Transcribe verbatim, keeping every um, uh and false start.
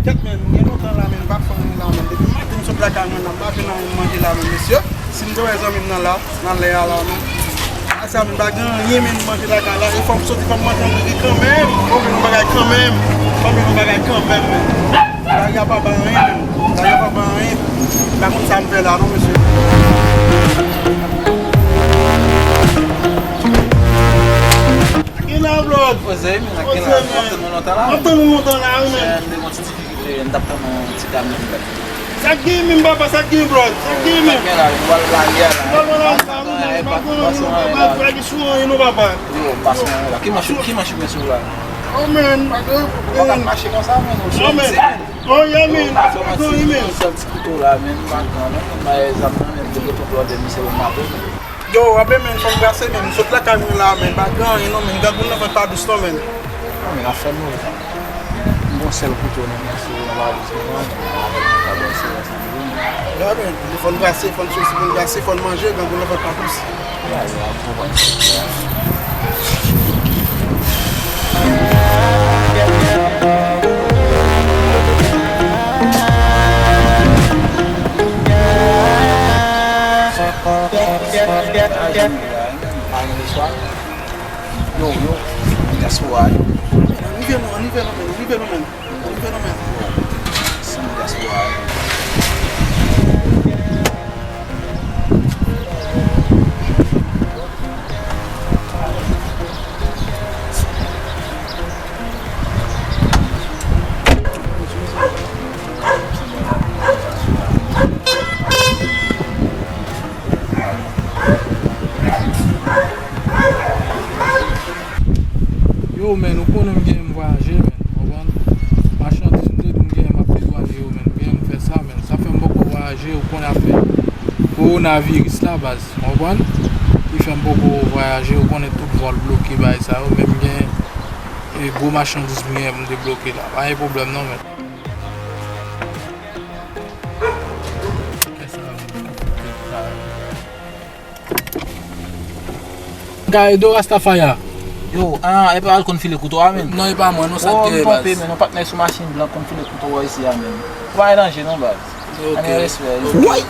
Kèt, men, gen lontan la, men, m pa fè anyen la, men. Depi maten m sot lakay mwen la, m pa jwenn anyen manje la, men, mesye. Si m te wè zanmi m nan la, nan lè a la, men. A sa, men, m pa gen anyen, men, m manje lakay la. E fò m soti, fò m manje yon bagay kanmenm. Fò m jwenn yon bagay kanmenm. Fò m jwenn yon bagay kanmenm, men. Lari a pa bay anyen, men. Lari a pa bay anyen. M pa konn sa m fè la, non, mesye. Gen la, brod. Poze, men, gen la. Poze, men. W ap tann mwen lontan la, wi, men. W ap tann mwen lontan la, wi, men. M te gon ti difikilte, m t ap tann yon ti dam nan. Sa k gen menm, papa, sa k gen, brod? Sa k gen menm? Sa k gen la, nou pral lage a la. Nou pral lage a la, nou pral lage sou anyen, non, papa. Yo, pase anyen la. Ki manch, ki manch ou gen sou la? Oh, man. Ou pa ka mache konsa, men. Oh, yeah, man. Yo, pase yon ti kouto la, men. M pa gen, men. M bay zam nan, men. Pou yo tou blòde, misye pou maten. Yo, ape, men, fò m brase, men. M sot lakay mwen la, men. Pa gen anyen, non, men. Gad moun nan fè pa dous, non, men. Non, men, afè nou. M gon sèl kouto nan men, se yon valiz mwen, avèk yon kabann se rès nan men. Ya, men, fò n brase, fò n soti, fò n brase, fò n manje, grangou nan vant pa plis. Ya, ya, m konprann sa w di a. Yo, yo, dyaspora, yo. Ann rive non, ann rive non, men, ann rive non, men. Ann rive non, men. Yo, se yon dyaspora, yo. Yo, men, ou konnen m gen m vwayaje, men, konprann? Machandiz m te di m gen m ap detwane yo, men, m gen m fè sa, men. Sa fè m poko vwayaje, ou konnen afè kowonaviris la, baz, konprann? Ki fè m poko vwayaje, ou konnen tout vòl bloke, bagay sa yo, men m gen, e, gwo machandiz m gen m debloke la. Pa gen pwoblèm non, men. Ka ede w, Rastafaya? Yo, ah, e pa al konn file kouto a, men? Non, e pa mwen, non, sa k gen, baz. Oh, m twonpe, men, yon patnè sou machin blan konn file kouto a isi a, men. Ou pa gen danje, non, baz. Ok. Ann respè. Woy!